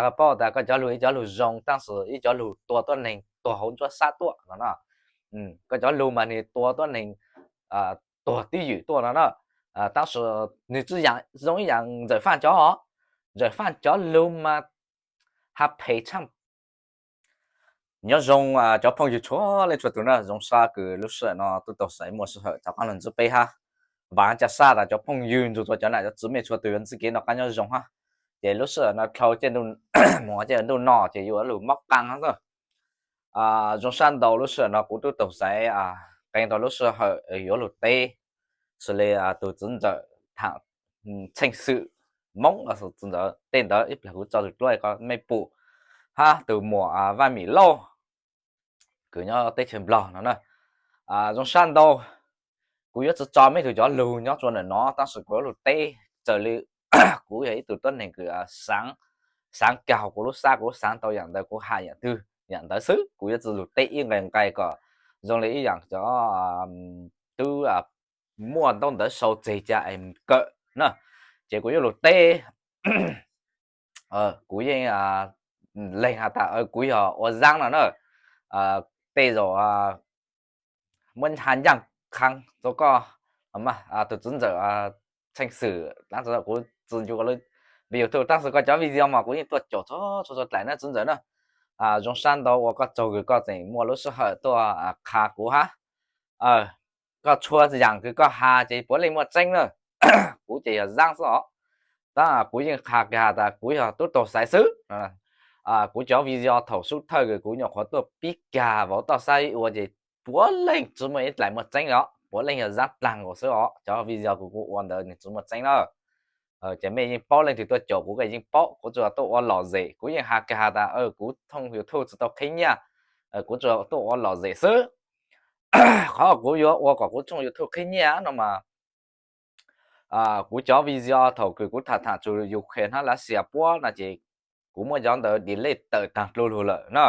Koj paub tas koj cov lug ib cov lug zoo tab sis ib cov lug tua tuab neeg tuag hauv nruab sab tuaj no na. Koj cov lug mas nwg tua tuab neeg tuag twj ywm tuaj no na. Tab sis nwg tsi zoo ib yaam Ntxawm Faaj cov, Ntxawm Faaj cov lug mas ha phem tshaaj. Nyob zoo cov phooj ywg txhua leej txhua tug na, zoo sab kws lub sij hawm no tub taug xaiv muaj sij hawm rov qaab lug ntsib peb hab. Vaam ca sab tas cov phooj ywg nrug rua cov nam cov txiv mej txhua tug yuav ntsib kev noj qaab nyob zoo hab. Ces lub sij hawm no dlhau caij ntuj, moog caij ntuj no ces yuav lug mob qaa hab. Zoo sab ntau lub sij hawm no kuv tub taug xaiv qee tau lub sij hawm yuav lug teb xws le tug txiv ntxawm Thaam Tsheej Xwm Moob, txiv ntxawm tej ntawd ib plag kuv tso tus duab koj mej pum, hab tug muam Vaaj Mim Lauj kws nyob teb chaws Nplog no na. Zoo sab ntau, kuv yuav tsi tso mej tug cov lug nyob rua ntawm no tab sis kuv yuav lug teb raws li kuv yog ib tug tuab neeg kws xaav kag kuv lub sab, kuv xaav tau yaam ntawd kuv has yaam twg yaam ntawd xwb, kuv yuav tsi lug teb ib nqai nqai kom zoo li ib yaam cov tub muaj ntaub ntawv sau tseg ca es kawm na. Ces kuv yuav lug teb, kuv yeej leeg has tas kuv yog ua zaab no na. Tej zaum muab ha ncaaj qha rua koj, tug txiv ntxawm Tsheej Xwm, kuv tsi ncu koj lub YouTube tab sis koj cov video mas kuv yeej tuaj caum txhua txhua dlaim na txiv ntxawm na. Zoo sab ntau ua koj tsaug kws koj tseem muaj lub sij hawm tuaj qha kuv hab. Koj txhua yaam kws koj has ces puav leej muaj tseeb na. Kuv ces yog zaab xwb os. Tab kuv yeej qha kiag has tas kuv yog tub taug xaiv xwb. Kuv cov video thaum xub thawj kws kuv nyuam qhuav tuaj pib kag vauv toj sab ib ua ces puav leej tsi muaj ib dlaim muaj tseeb os, puav leej yog zaab dlaag nkaus xwb os. Cov video kws kuv ua ntawd nws tsi muaj tseeb na. Ces mej yeej paub, leej twg tuaj caum kuv koj yeej paub, kuv tsuas tuaj ua lom zem, kuv yeej has kiag has tas kuv tshooj YouTube tsi tau qhib nyiaj, kuv tsuas tuaj ua lom zem xwb. Qhov kuv yuav ua kom kuv tshooj YouTube qhib nyiaj no mas kuv cov video thaum kws kuv tham tham txug Ukraine hab Lav Xias puab no ces kuv muab cov ntawd delete tawm taag dlua lug lawm na.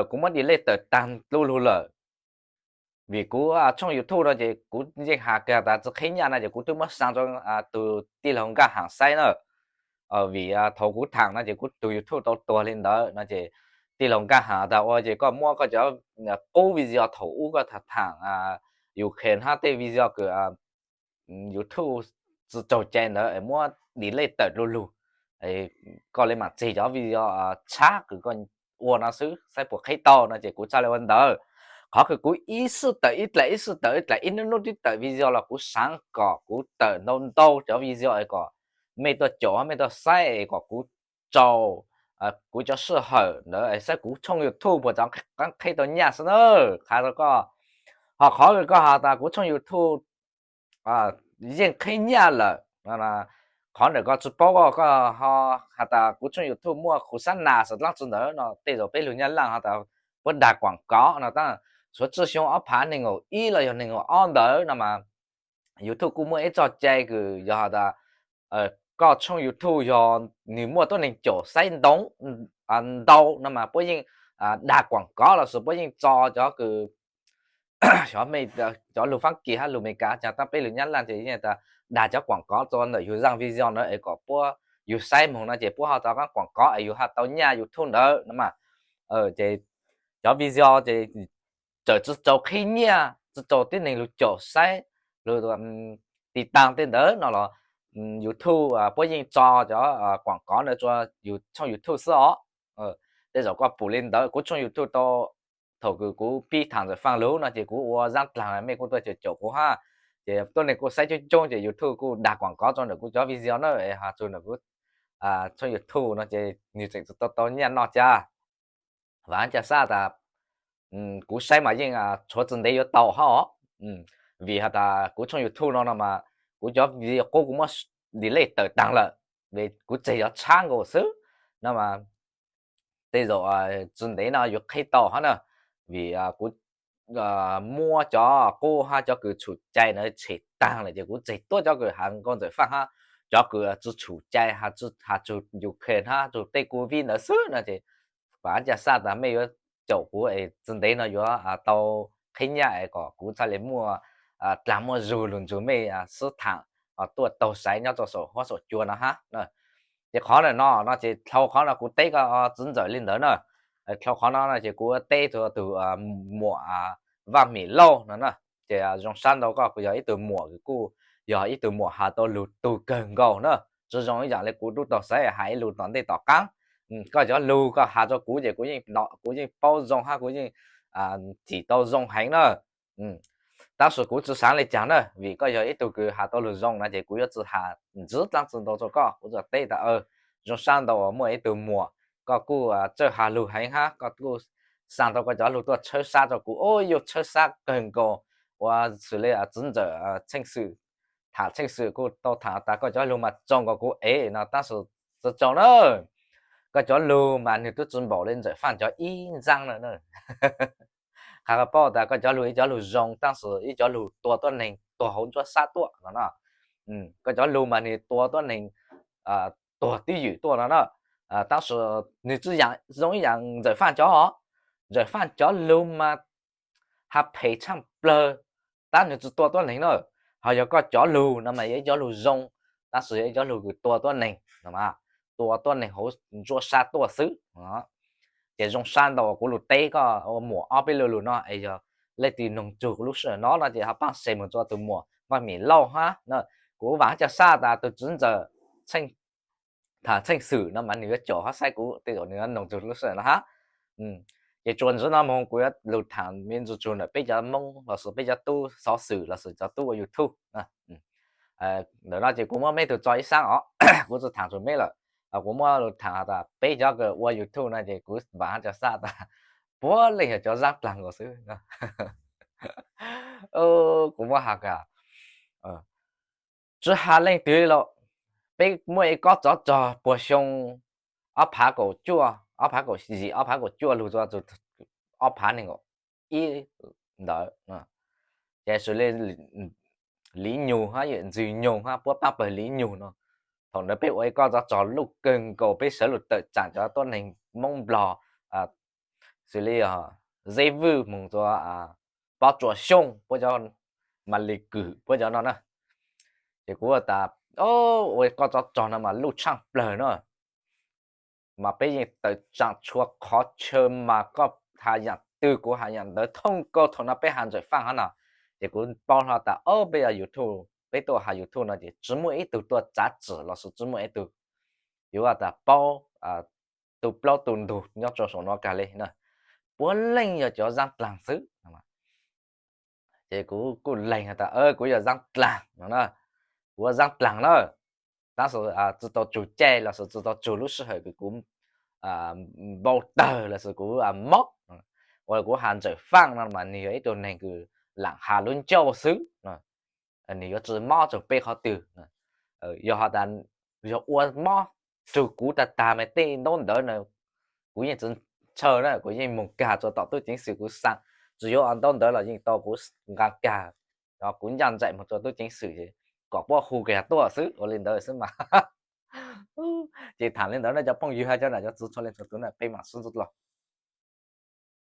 Kuv muab delete tawm taag dlua lug lawm. Vim kuv tshooj YouTube no ces kuv yeej has kiag tas tsi qhib nyiaj no ces kuv twb muab saa rua tug tij laug Nkaj Haam saib na. Vim thaum kuv tham no ces kuv tug YouTube tau tuag li ntawd no ces tij laug Nkaj Haam tas ua ces koj muab koj cov qub video thaum ub koj tham tham Ukraine hab tej video kws YouTube tsi raug cai ntawd muab delete tawm dlua lug, koj le maam tseg cov video tshab kws koj ua no xwb saib puas qhib tau no ces kuv txhaj le ua ntawd. Qhov kws kuv ib sij tawm ib dlaim, ib sij tawm ib dlaim, ib nub nub tib tawm video los kuv xaav kom kuv tawm ntau ntau cov video es kom mej tuaj caum mej tuaj saib es kom kuv tsaus kuv cov sij hawm ntawd es saib kuv tshooj YouTube puas tau qhib tau nyiaj xwb na. Qha rua koj, ho qhov kws koj has tas kuv tshooj YouTube yeej qhib nyiaj lawm, qhov ntawm koj tsi paub, koj ho has tas kuv tshooj YouTube muaj khum sab nas xwm dlaab tsi ntawd no tej zaum peb lug Nyab Laaj ho tas puab dag kuam kov no tab, suav tsi xyoo ob phav neeg nkaum ib los yog neeg nkaum ob ntawd no mas YouTube kuj muaj ib txoj cai kws yog has tas koj tshooj YouTube yog nws muaj tuab neeg caum saib ntau ntau no mas puab yeej dag kuam kov los sis puab yeej tso cov kws xyov mej cov lug Faab Kis hab lug Amelikas, caag tab peb lug Nyab Laaj ces yeej tas dag cov kuam kov rua ntawm yug zaaj video ntawd es kom puab yug saib moog no ces puab ho tau qaab kuam kov es yug ho tau nyiaj YouTube ntawd no mas. Ces cov video ces txawm tsi tau qhib nyiaj, tsi tau tib neeg lug caum saib, lug tiv taag tej ntawd no los YouTube puab yeej tso cov kuam kov ntawd rua yug tshooj YouTube xwb os. Tej zaum koj pum li ntawd kuv tshooj YouTube tau, thaum kws kuv pib tham Ntxawm Faaj lug no ces kuv ua zaab dlaag mej kuj tuaj caum caum kuv hab, ces tuab neeg kuj saib coob coob ces YouTube kuj dag kuam kov rua ntawm kuv cov video na es ho txug ntawm kuv tshooj YouTube no ces nwg tseem tsi tau tau nyiaj noj ca. Vaam ca sab tas kuv saib mas yeej tshuav tsi ntev yuav tau hab os. Vim has tas kuv tshooj YouTube no no mas kuv cov video qub kuv muab delete tawm taag lawm, vim kuv tseg cov tshab nkaus xwb no mas tej zaum tsi ntev no yuav qhib tau hab na. Vim kuv muab cov qub hab cov kws tshum cai ntawd tshem taag lawm ces kuv tseg tuab cov kws has nkaus Ntxawm Faaj hab cov kws tsi tshum cai, has txug Ukraine hab txug tej COVID ntawd xwb no ces vaam ca sab tas mej yuav caum kuv es tsi ntev no yuav tau qhib nyiaj es kom kuv txhaj le muaj dlaag muaj zug lug nrug mej sib thaam tuaj taug xaiv nyob rua saum huab saum cua no hab. Ces qhov no no ces dhau qhov no kuv teb koj txiv ntxawm li ntawd na. Dhau qhov no no ces kuv teb tus muam Vaj Mim Lauj no na. Ces zoo sab ntau koj kuj yog ib tug muam, kuj yog ib tug muam has tau lug tug kawg nkaus na. Tsi zoo ib yaam le kuv tub tau xaiv has ib lug tom ntej tom qaab. Koj cov lug koj has rua kuv ces kuv yeej paub zoo hab kuv yeej cim tau zoo heev na. Tab sis kuv tsi xaav le caag na, vim koj yog ib tug kws has tau lug zoo na ces kuv yuav tsi has ntxiv dlaab tsi ntau rua koj. Kuv tsuas teb tas, zoo sab ntau uas muaj ib tug muam, koj kuj txawj has lug heev hab koj kuj xa tau koj cov lug tuaj tshawb sab rua kuv. Ua yuav tshawb sab kawg nkaus, ua xws le txiv ntxawm Tsheej Xwm, tham Tsheej Xwm kuj tau tham tas koj cov lug mas txaus nkaus kuv ev no tab sis tsi txaus na. Koj cov lug mas nwg tub tsi npaum le Ntxawm Faaj cov ib ntxaab na. Qha koj paub tas koj cov lug ib cov lug zoo tab sis ib cov lug tua tuab neeg tuag hauv ntsuab sab tuaj no na. Koj cov lug mas nwg tua tuab neeg tuag twb ywm tuaj no na. Tab sis nwg tsi zoo ib yaam Ntxawm Faaj cov os. Ntxawm Faaj cov lug mas has phem tshaaj plawg, tab nwg tsi tua tuab neeg na. Ho yog koj cov lug no mas yog ib cov lug zoo, tab sis yog ib cov lug kws tua tuab neeg no, tua tuab neeg hauv ntsuab sab tuaj xwb. Ces zoo sab ntau kuv lug teb koj ua muam ob peb lu lug no es yog leej twg noog tsug kuv lub sij hawm no no ces ho paab se moog rua tus muam Vaj Mim Lauj hab. Kuv vaam hab ca sab tas tus txiv ntxawm tham Tsheej Xwm no mas nwg yuav caum hab saib kuv tej zaum nwg yuav noog tsug lub sij hawm no hab. Ces tsuas ntxiv no moog kuv yuav lug tham me ntsis tsug ntawm peb cov Moob lossis peb cov tub xov xwm lossis cov tub ua YouTube. Ntawm no ces kuv muab meb tug tso ib sab os, kuv tsi tham tsug meb lawm. Kuv muab lug tham tas peb cov kws ua YouTube no ces kuv vaam hab ca sab tas puab leej yog cov zaab dlaag nkaus xwb. Kuv muab has tas tsi has leej twg li los, peb muaj ib kob tsov rog puag xyoo ob phav kaum cuaj, ob phav kaum yim, ob phav kaum cuaj lug rua ob phav nees nkaum ib ntawd, ces xws le Liv Nyug hab Ntxwg Nyoog hab puab paab pawg Liv Nyug no, thaum ntawd peb ua ib kob tsov rog luj kawg nkaus, peb sawv lug tawm tsaam cov tuab neeg Moob Nplog, xws le Zeb Vwj moog rua Pob Tsuas Xyooj, puab cov Mas Lis Kwm puab cov no na. Ces kuv tas ua kob tsov rog no mas luj tshaaj plawg na, mas peb yeej tawm tsaam txhua qhov chaw mas koj has yaam twg kuv has yaam ntawd, thooj nkaus thaum no peb has Ntxawm Faaj hab no. Ces kuv paub hlo tas o peb ua YouTube, peb tuaj has YouTube no ces tsi muaj ib tug tuaj txav txim lossis tsi muaj ib tug yuav tas paub tu plaub tu ntug nyob rua saum no kag li na. Puab leej yog cov zaab dlaag xwb. Ces kuv kuj lees tas kuv yog zaab dlaag no na, kuv ua zaab dlaag na, tab sis tsi tau tsug caij lossis tsi tau tsug lub sij hawm kws kuv npau tawg lossis kuv mob. Ua kuv has Ntxawm Faaj no mas nwg yog ib tug neeg kws laam has lub ncauj xwb, nwg yuav tsi mob tsug peb qhov twg. Yog has tas yog ua mob tsug kuv tag tag mas tej ntaub ntawv na kuv yeej tsi ntshaw na, kuv yeej moog kag rua tom tub ceev xwm kuv xaa, tsi yuav ua ntaub ntawv los yeej tau kuv nqa kag, kuv ncaj nraim moog rua tub ceev xwm kom puab hu kag tuaj xwb, ua li ntawd xwb mas. Ces tham li ntawd no cov phooj ywg hab cov nam cov txiv txhua leej txhua tug na, peb maam sib ntsib dlua.